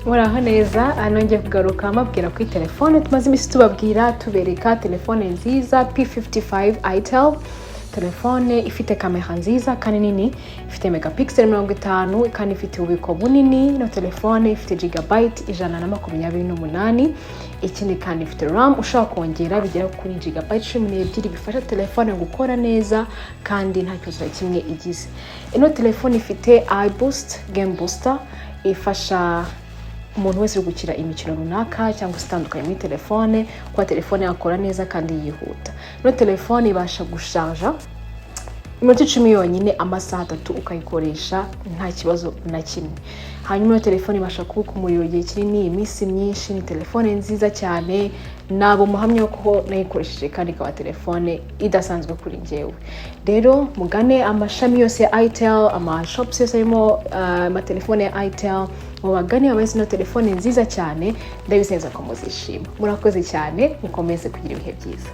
Muraho neza. Nongeye kugaruka mbabwira kuri telefone tumaze iminsi tubabwira, tubereka telefone nziza P55 itel, telefone ifite kamera nziza kandi nini, ifite megapixel 50 kandi ifite ububiko bunini. Ino telefone ifite gigabyte 128. Ikindi kandi ifite RAM ushobora kongera bigera kuri gigabyte 12, bifasha telefone gukora neza kandi nta kibazo na kimwe igize. Ino telefone ifite iBoost Game Booster, ifasha umuntu wese uri gukina imikino runaka cyangwa se itandukanye muri telefone kuba telefone yakora neza kandi yihuta. Ino telefone ibasha gushaja iminota 10 yonyine, amasaha 3 ukayikoresha nta kibazo na kimwe. Hanyuma iyo telefone ibasha kubika umuriro igihe kinini, iminsi myinshi. Ni telefone nziza cyane, naba umuhamya ko nayikoresheje kandi ikaba telefone idasanzwe kuri njyewe. Rero mugane amashami yose ya itel, amashops yose arimo amatelefone ya itel, mubagane babahe ino telefone nziza cyane. Ndabizi neza ko muzishima. Murakoze cyane, mukomeze kugira ibihe byiza.